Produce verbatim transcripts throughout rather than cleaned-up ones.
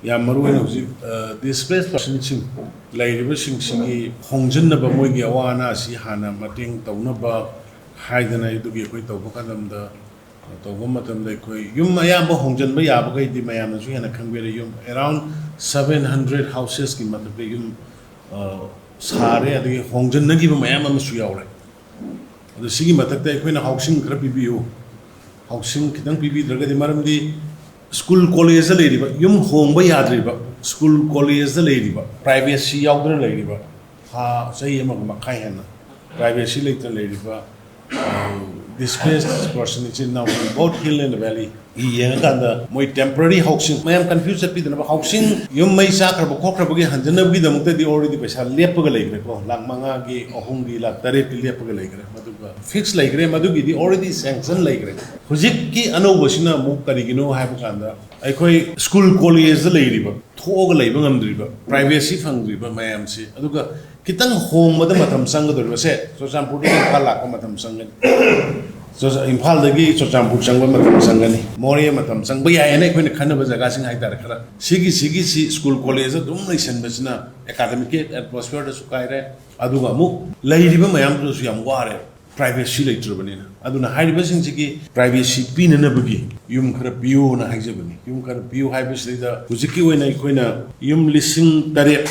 ꯌꯥꯝ ꯃꯔꯨ ꯑꯣꯏꯅ ꯍꯧꯖꯤꯛ ꯗꯤꯁꯄ꯭ꯂꯦꯁ ꯄꯔꯁꯟꯁꯤꯡ ꯂꯩꯔꯤꯕꯁꯤꯡꯁꯤꯒꯤ ꯍꯣꯡꯖꯤꯟꯅꯕ, ꯃꯣꯏꯒꯤ ꯑꯋꯥ ꯑꯅꯥ ꯑꯁꯤ ꯍꯥꯟꯅ ꯃꯇꯦꯡ ꯇꯧꯅꯕ ꯍꯥꯏꯗꯅ ꯑꯗꯨꯒꯤ ꯑꯩꯈꯣꯏ ꯇꯧꯕ ꯀꯗꯝꯗ ꯇꯧꯕ ꯃꯇꯝꯗ ꯑꯩꯈꯣꯏ ꯌꯨꯝ ꯑꯌꯥꯝꯕ ꯍꯣꯡꯖꯤꯟꯕ ꯌꯥꯕꯈꯩꯗꯤ ꯃꯌꯥꯝꯅꯁꯨ ꯍꯦꯟꯅ ꯈꯪꯕꯤꯔꯦ꯫ ꯌꯨꯝ around seven hundred houses ꯀꯤ ꯃꯊꯛꯇ ꯌꯨꯝ ꯁꯥꯔꯦ, ꯑꯗꯒꯤ ꯍꯣꯡꯖꯤꯟꯅꯈꯤꯕ ꯃꯌꯥꯝ ꯑꯃꯁꯨ ꯌꯥꯎꯔꯦ꯫ ꯑꯗꯣ ꯁꯤꯒꯤ ꯃꯊꯛꯇ ꯑꯩꯈꯣꯏꯅ ꯍꯥꯎꯁꯤꯡ ꯈꯔ ꯄꯤꯕꯤꯌꯨ, ꯍꯥꯎꯁꯤꯡ ꯈꯤꯇꯪ ꯄꯤꯕꯤꯗ꯭ꯔꯒꯗꯤ, ꯃꯔꯝꯗꯤ ꯁ꯭ꯀꯨꯜ ꯀꯣꯂꯦꯖꯇ ꯂꯩꯔꯤꯕ, ꯌꯨꯝ ꯍꯣꯡꯕ ꯌꯥꯗ꯭ꯔꯤꯕ, ꯁ꯭ꯀꯨꯜ ꯀꯣꯂꯦꯖꯇ ꯂꯩꯔꯤꯕ, ꯄ꯭ꯔꯥꯏꯚꯦꯁꯤ ꯌꯥꯎꯗꯅ ꯂꯩꯔꯤꯕ, ꯊꯥ ꯆꯍꯤ ꯑꯃꯒ ꯃꯈꯥꯏ ꯍꯦꯟꯅ ꯄ꯭ꯔꯥꯏꯚꯦꯁꯤ ꯂꯩꯇꯅ ꯂꯩꯔꯤꯕ ꯗꯤꯁꯄ꯭ꯂꯦꯁ ꯄꯔꯁꯟ ꯏꯆꯤꯟ ꯏꯅꯥꯎꯁꯤꯡ both hill and valley ꯌꯦꯡꯉꯀꯥꯟꯗ ꯃꯣꯏ temporary housing, ꯃꯌꯥꯝ confuse ꯆꯠꯄꯤꯗꯅꯕ, ꯍꯥꯎꯁꯤꯡ ꯌꯨꯝ ꯃꯩ ꯆꯥꯈ꯭ꯔꯕ ꯈꯣꯠꯈ꯭ꯔꯕꯒꯤ ꯍꯟꯖꯅꯕꯒꯤꯗꯃꯛꯇꯗꯤ already ꯄꯩꯁꯥ ꯂꯦꯞꯄꯒ ꯂꯩꯈ꯭ꯔꯦꯀꯣ꯫ ꯂꯥꯛ ꯃꯉꯥꯒꯤ, ꯑꯍꯨꯝꯒꯤ, ꯂꯥꯛ ꯇꯔꯦꯠꯀꯤ ꯂꯦꯞꯄꯒ ꯂꯩꯈ꯭ꯔꯦ꯫ ꯃꯗꯨꯒ ꯐꯤꯛꯁ ꯂꯩꯈ꯭ꯔꯦ, ꯃꯗꯨꯒꯤꯗꯤ already sanction ꯂꯩꯈ꯭ꯔꯦ꯫ ꯍꯧꯖꯤꯛꯀꯤ ꯑꯅꯧꯕꯁꯤꯅ ꯑꯃꯨꯛ ꯀꯔꯤꯒꯤꯅꯣ ꯍꯥꯏꯕ ꯀꯥꯟꯗ, ꯑꯩꯈꯣꯏ ꯁ꯭ꯀꯨꯜ ꯀꯣꯂꯦꯖꯇ ꯂꯩꯔꯤꯕ, ꯊꯣꯛꯑꯒ ꯂꯩꯕ ꯉꯝꯗ꯭ꯔꯤꯕ, ꯄ꯭ꯔꯥꯏꯚꯦꯁꯤ ꯐꯪꯗ꯭ꯔꯤꯕ ꯃꯌꯥꯝꯁꯤ, ꯑꯗꯨꯒ ꯈꯤꯇꯪ ꯍꯣꯡꯕꯗ ꯃꯇꯝ ꯆꯪꯒꯗꯧꯔꯤꯕꯁꯦ, ꯆꯨꯔꯆꯥꯟꯄꯨꯔꯗꯒꯤ ꯏꯝꯐꯥꯜ ꯂꯥꯛꯄ ꯃꯇꯝ ꯆꯪꯒꯅꯤ꯫ ꯆꯨꯔꯆꯥ-, ꯏꯝꯐꯥꯜꯗꯒꯤ ꯆꯨꯔꯆꯥꯟꯄꯨꯔ ꯆꯪꯕ ꯃꯇꯝ ꯆꯪꯒꯅꯤ꯫ ꯃꯣꯔꯦ ꯃꯇꯝ ꯆꯪꯕ ꯌꯥꯏꯌꯦꯅ ꯑꯩꯈꯣꯏꯅ ꯈꯟꯅꯕ ꯖꯒꯥꯁꯤꯡ ꯍꯥꯏꯇꯥꯔꯦ꯫ ꯈꯔ ꯁꯤꯒꯤ, ꯁꯤꯒꯤꯁꯤ ꯁ꯭ꯀꯨꯜ ꯀꯣꯂꯦꯖ ꯑꯗꯨꯝ ꯂꯩꯁꯟꯕꯁꯤꯅ academic atmosphere ꯗꯁꯨ ꯀꯥꯏꯔꯦ, ꯑꯗꯨꯒ ꯑꯃꯨꯛ ꯂꯩꯔꯤꯕ ꯃꯌꯥꯝꯗꯨꯁꯨ ꯌꯥꯝ ꯋꯥꯔꯦ, ꯄ꯭ꯔꯥꯏꯚꯦꯁꯤ ꯂꯩꯇ꯭ꯔꯕꯅꯤꯅ꯫ ꯑꯗꯨꯅ ꯍꯥꯏꯔꯤꯕꯁꯤꯡꯁꯤꯒꯤ ꯄ꯭ꯔꯥꯏꯚꯦꯁꯤ ꯄꯤꯅꯅꯕꯒꯤ ꯌꯨꯝ ꯈꯔ ꯄꯤꯌꯨꯅ ꯍꯥꯏꯖꯕꯅꯤ꯫ ꯌꯨꯝ ꯈꯔ ꯄꯤꯌꯨ ꯍꯥꯏꯕꯁꯤꯗꯩꯗ ꯍꯧꯖꯤꯛꯀꯤ ꯑꯣꯏꯅ ꯑꯩꯈꯣꯏꯅ ꯌꯨꯝ ꯂꯤꯁꯤꯡ ꯇꯔꯦꯠ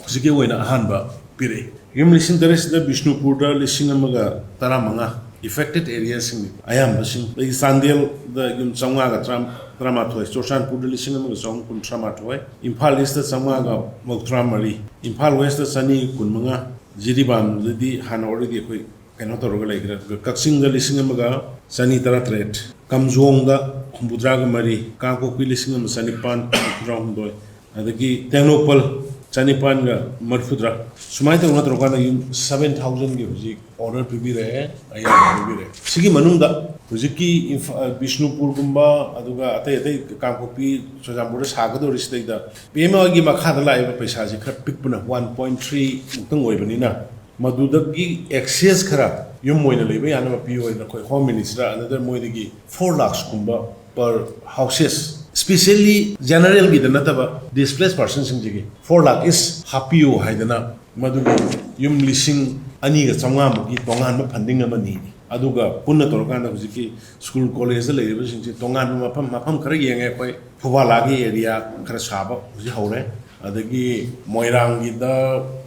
ꯍꯧꯖꯤꯛꯀꯤ ꯑꯣꯏꯅ ꯑꯍꯥꯟꯕ ꯄꯤꯔꯛꯏ꯫ ꯌꯨꯝ ꯂꯤꯁꯤꯡ ꯇꯔꯦꯠꯁꯤꯗ ꯕꯤꯁꯅꯨꯄꯨꯔꯗ ꯂꯤꯁꯤꯡ ꯑꯃꯒ ꯇꯔꯥꯃꯉꯥ, affected area ꯁꯤꯡꯅꯤ ꯑꯌꯥꯝꯕꯁꯤꯡ꯫ ꯑꯗꯒꯤ ꯆꯥꯟꯗꯦꯜꯗ ꯌꯨꯝ ꯆꯥꯝꯃꯉꯥꯒ ꯇꯔꯥ-, ꯇꯔꯥꯃꯥꯊꯣꯏ, ꯆꯨꯔꯆꯥꯟꯄꯨꯔꯗ ꯂꯤꯁꯤꯡ ꯑꯃꯒ ꯆꯍꯨꯝ ꯀꯨꯟꯊ꯭ꯔꯥ ꯃꯥꯊꯣꯏ, ꯏꯝꯐꯥꯜ ꯏꯁꯇ ꯆꯥꯝꯃꯉꯥꯒ ꯃꯧꯗ꯭ꯔꯥ ꯃꯔꯤ, ꯏꯝꯐꯥꯜ ꯋꯦꯁꯇ ꯆꯅꯤ ꯀꯨꯟꯃꯉꯥ, ꯖꯤꯔꯤꯕꯥꯝꯗꯗꯤ ꯍꯥꯟꯅ already ꯑꯩꯈꯣꯏ ꯀꯩꯅꯣ ꯇꯧꯔꯒ ꯂꯩꯈ꯭ꯔꯦ꯫ ꯑꯗꯨꯒ ꯀꯛꯆꯤꯡꯗ ꯂꯤꯁꯤꯡ ꯑꯃꯒ ꯆꯅꯤ ꯇꯔꯥꯇꯔꯦꯠ, ꯀꯥꯝꯖꯣꯡꯗ ꯍꯨꯝꯐꯨꯇꯔꯥꯒ ꯃꯔꯤ, ꯀꯥꯡꯄꯣꯛꯄꯤ ꯂꯤꯁꯤꯡ ꯑꯃ ꯆꯅꯤꯄꯥꯟ ꯍꯨꯝꯐꯨꯇꯔꯥꯍꯨꯝꯗꯣꯏ, ꯑꯗꯒꯤ ꯇꯦꯡꯅꯧꯄꯜ ꯆꯅꯤꯄꯥꯟꯒ ꯃꯔꯤꯐꯨꯇꯔꯥ꯫ ꯁꯨꯃꯥꯏꯅ ꯇꯧꯅ ꯇꯧꯔꯀꯥꯟꯗ ꯌꯨꯝ seven thousand ꯒꯤ ꯍꯧꯖꯤꯛ order ꯄꯤꯕꯤꯔꯛꯑꯦ, ꯑꯌꯥꯕ ꯄꯤꯕꯤꯔꯛꯑꯦ꯫ ꯁꯤꯒꯤ ꯃꯅꯨꯡꯗ ꯍꯧꯖꯤꯛꯀꯤ ꯏꯝꯐꯥ-, ꯕꯤꯁꯅꯨꯄꯨꯔꯒꯨꯝꯕ, ꯑꯗꯨꯒ ꯑꯇꯩ ꯑꯇꯩ ꯀꯥꯡꯄꯣꯛꯄꯤ, ꯆꯨꯔꯆꯥꯟꯄꯨꯔꯗ ꯁꯥꯒꯗꯧꯔꯤꯁꯤꯗꯩꯗ ꯄꯤ ꯑꯦꯝ ꯑꯥꯏꯒꯤ ꯃꯈꯥꯗ ꯂꯥꯛꯏꯕ ꯄꯩꯁꯥꯁꯤ ꯈꯔ ꯄꯤꯛꯄꯅ, one point three ꯃꯨꯛꯇꯪ ꯑꯣꯏꯕꯅꯤꯅ, ꯃꯗꯨꯗꯒꯤ excess ꯈꯔ ꯌꯨꯝ ꯑꯣꯏꯅ ꯂꯩꯕ ꯌꯥꯅꯕ ꯄꯤꯌꯨ ꯍꯥꯏꯅ ꯑꯩꯈꯣꯏ Home Minister another ꯃꯣꯏꯗꯒꯤ four lakhs ꯀꯨꯝꯕ per houses ꯁ꯭ꯄꯤꯁꯦꯜꯂꯤ ꯖꯦꯅꯔꯦꯜꯒꯤꯗ ꯅꯠꯇꯕ ꯗꯤꯁꯄ꯭ꯂꯦꯁ ꯄꯥꯔꯁꯟꯁꯤꯡꯁꯤꯒꯤ ꯐꯣꯔ ꯂꯥꯛ ꯏꯁ ꯍꯥꯞꯄꯤꯌꯨ ꯍꯥꯏꯗꯅ ꯃꯗꯨꯒꯤ ꯌꯨꯝ ꯂꯤꯁꯤꯡ ꯑꯅꯤꯒ ꯆꯥꯝꯃꯉꯥꯃꯨꯛꯀꯤ ꯇꯣꯉꯥꯟꯕ ꯐꯟꯗꯤꯡ ꯑꯃ ꯅꯤꯔꯤ꯫ ꯑꯗꯨꯒ ꯄꯨꯟꯅ ꯇꯧꯔꯀꯥꯟꯗ ꯍꯧꯖꯤꯛꯀꯤ ꯁ꯭ꯀꯨꯜ ꯀꯣꯂꯦꯖꯇ ꯂꯩꯔꯤꯕꯁꯤꯡꯁꯤ ꯇꯣꯉꯥꯟꯕ ꯃꯐꯝ ꯃꯐꯝ ꯈꯔ ꯌꯦꯡꯉꯦ ꯑꯩꯈꯣꯏ꯫ ꯐꯨꯕꯥꯂꯥꯒꯤ ꯑꯦꯔꯤꯌꯥ ꯈꯔ ꯁꯥꯕ ꯍꯧꯖꯤꯛ ꯍꯧꯔꯦ꯫ ꯑꯗꯒꯤ ꯃꯣꯏꯔꯥꯡꯒꯤꯗ,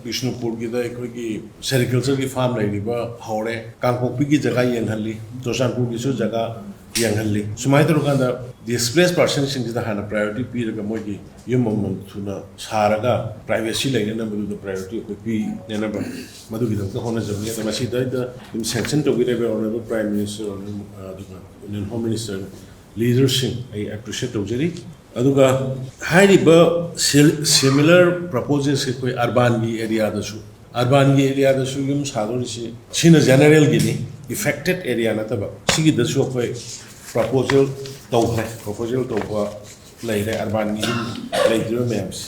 ꯕꯤꯁꯅꯨꯄꯨꯔꯒꯤꯗ ꯑꯩꯈꯣꯏꯒꯤ ꯁꯦꯔꯤꯀꯜꯆꯔꯒꯤ ꯐꯥꯔꯝ ꯂꯩꯔꯤꯕ ꯍꯧꯔꯦ꯫ ꯀꯥꯡꯄꯣꯛꯄꯤꯒꯤ ꯖꯒꯥ ꯌꯦꯡꯍꯜꯂꯤ, ꯆꯨꯔꯆꯥꯟꯄꯨꯔꯒꯤꯁꯨ ꯖꯒꯥ ꯌꯦꯡꯍꯜꯂꯤ꯫ ꯁꯨꯃꯥꯏꯅ ꯇꯧꯔꯀꯥꯟꯗ ꯗꯤꯁꯄ꯭ꯂꯦꯁ ꯄꯥꯔꯁꯟꯁꯤꯡꯁꯤꯗ ꯍꯥꯟꯅ ꯄ꯭ꯔꯥꯏꯌꯣꯔꯤꯇꯤ ꯄꯤꯔꯒ ꯃꯣꯏꯒꯤ ꯌꯨꯝ ꯑꯃꯃꯝ ꯊꯨꯅ ꯁꯥꯔꯒ ꯄ꯭ꯔꯥꯏꯚꯦꯁꯤ ꯂꯩꯅꯅꯕꯗꯨꯗ ꯄ꯭ꯔꯥꯏꯌꯣꯔꯤꯇꯤ ꯑꯩꯈꯣꯏ ꯄꯤꯅꯅꯕ ꯃꯗꯨꯒꯤꯗꯃꯛꯇ ꯍꯣꯠꯅꯖꯕꯅꯤ꯫ ꯑꯗꯣ ꯃꯁꯤꯗꯩꯗ ꯑꯗꯨꯝ ꯁꯦꯡꯁꯟ ꯇꯧꯕꯤꯔꯤꯕ ꯑꯣꯅꯔꯦꯕꯜ ꯄ꯭ꯔꯥꯏꯝ ꯃꯤꯅꯤꯁꯇꯔ, ꯑꯗꯨꯒ ꯌꯨꯅꯤꯌꯟ ꯍꯣꯝ ꯃꯤꯅꯤꯁꯇꯔ, ꯂꯤꯗꯔꯁꯤꯡ ꯑꯩ ꯑꯦꯄ꯭ꯔꯤꯁꯤꯌꯦꯠ ꯇꯧꯖꯔꯤ꯫ ꯑꯗꯨꯒ ꯍꯥꯏꯔꯤꯕ ꯁꯤꯃꯤꯂꯔ ꯄ꯭ꯔꯄꯣꯖꯦꯜꯁꯦ ꯑꯩꯈꯣꯏ ꯑꯔꯕꯥꯟꯒꯤ ꯑꯦꯔꯤꯌꯥꯗꯁꯨ, ꯑꯔꯕꯥꯟꯒꯤ ꯑꯦꯔꯤꯌꯥꯗꯁꯨ ꯌꯨꯝ ꯁꯥꯗꯣꯔꯤꯁꯤ ꯁꯤꯅ ꯖꯦꯅꯔꯦꯜꯒꯤꯅꯤ, ꯏꯐꯦꯛꯇꯦꯠ ꯑꯦꯔꯤꯌꯥ ꯅꯠꯇꯕ꯫ ꯁꯤꯒꯤꯗꯁꯨ ꯑꯩꯈꯣꯏ ꯄ꯭ꯔꯄꯣꯖꯦꯜ ꯇꯧꯈ꯭ꯔꯦ꯫ ꯄ꯭ꯔꯄꯣꯖꯦꯜ ꯇꯧꯕ ꯂꯩꯔꯦ ꯑꯔꯕꯥꯟꯒꯤ ꯌꯨꯝ ꯂꯩꯇ꯭ꯔꯤꯕ ꯃꯌꯥꯝꯁꯦ꯫